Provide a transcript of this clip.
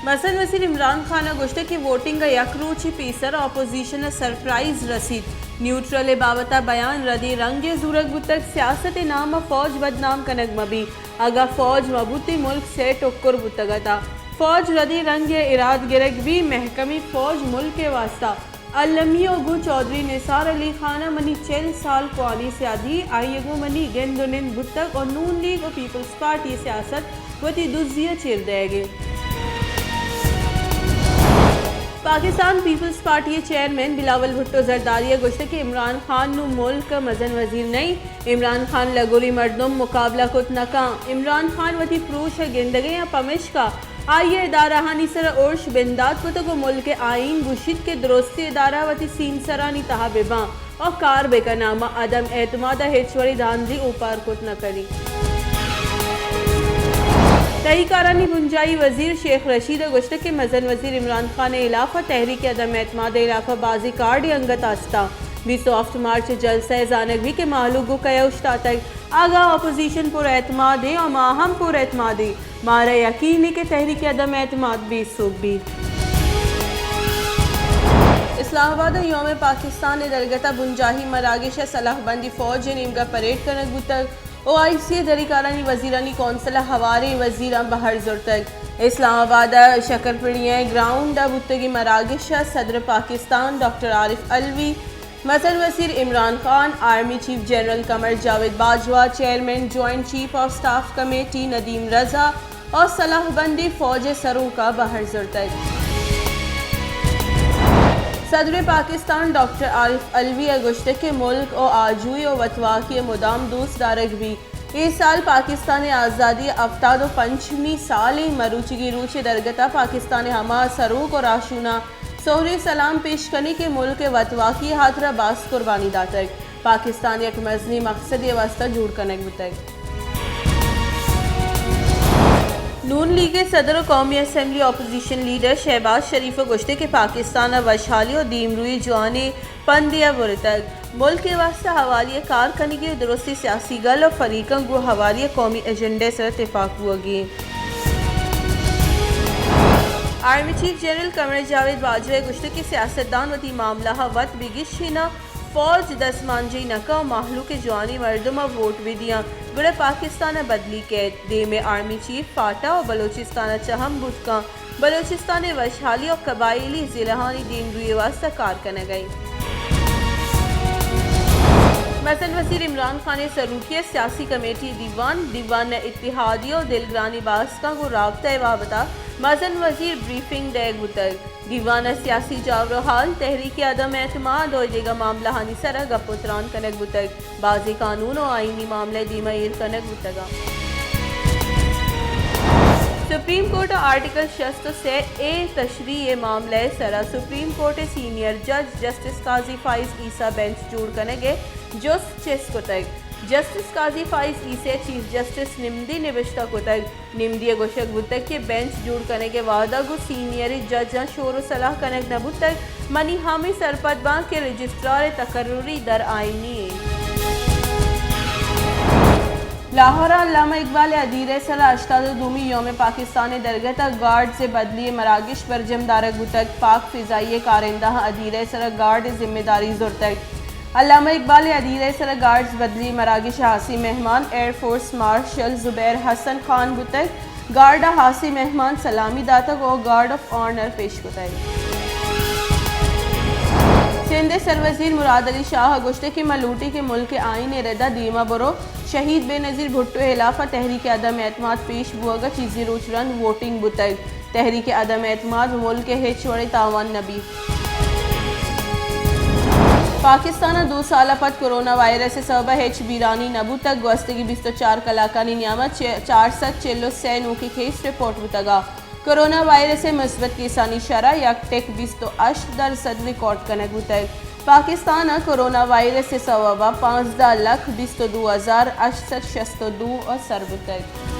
مزن وزیر عمران خان ءَ گوشتگ کہ ووٹنگ ءَ یک روچے پیسر اپوزیشن ءَ سرپرائز رسیت، نیوٹرل ءِ بابت ءَ بیان ردیں رنگے ءَ زورگ بوتگ، سیاست ءِ نام ءَ فوج بدنام کنگ مہ بیت، اگاں فوج مہ بوتیں ملک سے ٹکر بوتگ اتاں، فوج ردیں رنگے ءَ اراد گرگ بیت، محکمیں فوج ملک ءِ واستہ المی ءُ گوں چوہدری نثار علی خان ءَ منی چل سال کوہنیں سیادی، آئی ءَ گوں منی گند ءُ نند بوتگ ءُ نون لیگ ءُ پیپلز پارٹی ءِ سیاست وتی دزی ءَ چیر دئیگ اِنت۔ پاکستان پیپلز پارٹی ءِ چیئرمین بلاول بھٹو زرداری ءَ گوشتگ کہ عمران خان نوں ملک ءِ مزن وزیر نہ اِنت، عمران خان لگوری مردم مقابلہ کت نہ کنت، عمران خان وتی پروش ءَ گندگ ءَ اِنت، پمیشکا آئی ءَ ادارہانی سر ءَ ارش بندات کتگ ءُ ملک ءِ آئین گوشیت کہ درستیں ادارہ وتی سیمسرانی تہا بہ باں ءُ کار بہ کناں، ما عدم اعتماد ءَ ہچ وڑیں دھاندلی اوپار کت نہ کنیں۔ تہی کارانی بنجاہی وزیر شیخ رشید ءَ گوشتگ کہ مزن وزیر عمران خان ءِ ہلاف ءَ تحریک عدم اعتماد ءِ ہلاف ءَ بازیں کارڈے انگت است اَنت۔ بیست ءُ ہفت مارچ ءِ جلسہ ءَ زانگ بیت کہ مہلوک گوں کئے اوشتاتگ۔ اگاں اپوزیشن پر اعتماد اِنت ءُ ما ہم پر اعتماد ایں، مارا یقین اِنت کہ تحریک عدم اعتماد بے سوب بیت۔ اسلام آباد ءَ یوم پاکستان ءِ درگت ءَ بنجاہی مراگش ءَ سلاہ بندی فوج ءِ نیمگ ءَ پریڈ کنگ بوتگ۔ او آئی سی ءِ دہی کارانی وزیرانی کونسل ءَ ہواریں وزیراں بہر زرتگ۔ اسلام آباد ءِ شکرپڑی ءِ گراؤنڈ ءَ بوتگیں مراگش ءَ صدر پاکستان ڈاکٹر عارف علوی، مزن وزیر Imran Khan, army chief general Qamar Javed Bajwa, chairman joint chief of staff committee Nadeem Raza ءُ سلاہ بندیں فوج ءِ سروکاں بہر زرتگ۔ صدر پاکستان ڈاکٹر عارف علوی ءَ گوشتگ کہ ملک ءِ آجوئی ءُ وتواکی ءَ مدام دوست دارگ بیت۔ اے سال پاکستان ءِ آزادی ءِ ہفتاد ءُ پنچمی سال اِنت، مروچیگیں روچ ءِ درگت ءَ پاکستان ءِ ہما سروک ءُ راہشوناں سہریں سلام پیش کنیں کہ ملک ءِ وتواکی ءِ ہاترا باز قربانی داتگ۔ پاکستان یک مزنیں مقصدے ءِ واستہ جوڑ کنگ بوتگ۔ نون لیگ ءِ صدر ءُ قومی اسمبلی اپوزیشن لیڈر شہباز شریف ءَ گوشتگ کہ پاکستان ءَ وشحالی ءُ دیمروئی ءِ جوانیں پندے ءَ برتگ۔ ملک ءِ واستہ ہواری ءَ کار کنگی ءُ درستیں سیاسی گل ءُ فریقاں گوں ہواری ءَ قومی ایجنڈا ءِ سر ءَ تپاک بوگی اِنت۔ Army chief general Qamar Javed باجوہ ءَ گوشتگ کہ سیاستدان وتی معاملہ ءَ وت بہ گیشیناں، فوج دستمانجنی نہ کنت، مہلوک ءِ جوانیں مردم ءَ ووٹ بہ دیاں، گڑا پاکستان ءَ بدلی کیت۔ دیم ءَ آرمی چیف فاٹا ءُ بلوچستان ءَ چہ ہم بوت کنت۔ بلوچستان ءِ وشحالی ءُ قبائلی ضلعانی دیمروئی ءِ واستہ کار کنگ ءَ اِنت۔ مزن وزیر عمران خان ءِ سروکی ءَ سیاسی کمیٹی ءِ دیوان، دیوان ءَ اتحادی ءُ دلگرانی باسکاں گوں رابطہ ءِ بابت ءَ مزن وزیر بریفنگ دئیگ بوتگ۔ دیوان ءَ سیاسی جاور ءُ حال، تحریک عدم اعتماد ءُ دگہ معاملہانی سر ءَ گپ ءُ تران کنگ بوتگ۔ بازیں قانون ءُ آئینی معاملہ ءَ دیم ءَ ایر کنگ بوتگ اَنت۔ سپریم کورٹ ءِ آرٹیکل شست ءُ سے اے تشریح ءِ معاملہ ءِ سر ءَ سپریم کورٹ ءِ سینئر جج جسٹس قاضی فائز عیسی بینچ جوڑ کنگ ءِ جست چست کتگ۔ جسٹس قاضی فائز عیسی ءَ چیف جسٹس نمدی نبشتہ کتگ۔ نمدی ءَ گوشگ بوتگ کہ بینچ جوڑ کنگ ءِ وہد ءَ گوں سینئریں ججاں شور ءُ سلاہ کنگ نہ بوتگ، منی ہمے سرپد باں کہ رجسٹرار ءِ تقرری در آئینی اِنت۔ لاہور ءَ علامہ اقبال ءِ ادیرہ ءِ سر ءَ ہشتاد ءُ دومی یوم پاکستان ءِ درگت ءَ گارڈز ءِ بدلی ءِ مراگش برجم دارگ بوتگ۔ پاک فضائیہ کارندہاں ادیرہ ءِ سر ءَ گارڈ ءِ ذمہ داری زرتگ۔ علامہ اقبال ءِ ادیرہ ءِ سر ءَ گارڈز بدلی مراگش ءِ ہاسیں مہمان ایئر فورس مارشل زبیر حسن خان بوتگ۔ گارڈ ءَ ہاسیں مہمان سلامی داتگ ءُ گارڈ آف آنر پیش کتگ۔ سندھ ءِ سروزیر مراد علی شاہ ءَ گوشتگ کہ ما لوٹیں کہ ملک ءِ آئین ءِ رد ءَ دیم ءَ برو۔ شہید بے نظیر بھٹو ءِ ہلاف ءَ تحریک عدم اعتماد پیش بوگ ءَ چیزے روچ رند ووٹنگ بوتگ۔ تحریک عدم اعتماد ملک ءِ ہچ وڑیں تاوان نہ بیت۔ پاکستان ءَ دو سال ءَ پد کرونا وائرس ءِ سبب ءَ ہچ بیرانی نہ بوتگ۔ گوستگیں بیست ءُ چار کلاکانی نیام ءَ چ-، چار سد چل ءُ سے نوکیں کیس رپورٹ بوتگ ءُ کرونا وائرس ءِ مثبت کیسانی شرح یک ٹک بیست ءُ ہشت درسد ریکارڈ کنگ بوتگ۔ پاکستان ءَ کرونا وائرس ءِ سوب ءَ پانزدہ لکھ بیست ءُ دو ہزار ہشت سد شست ءُ دو ءَ سر بوتگ۔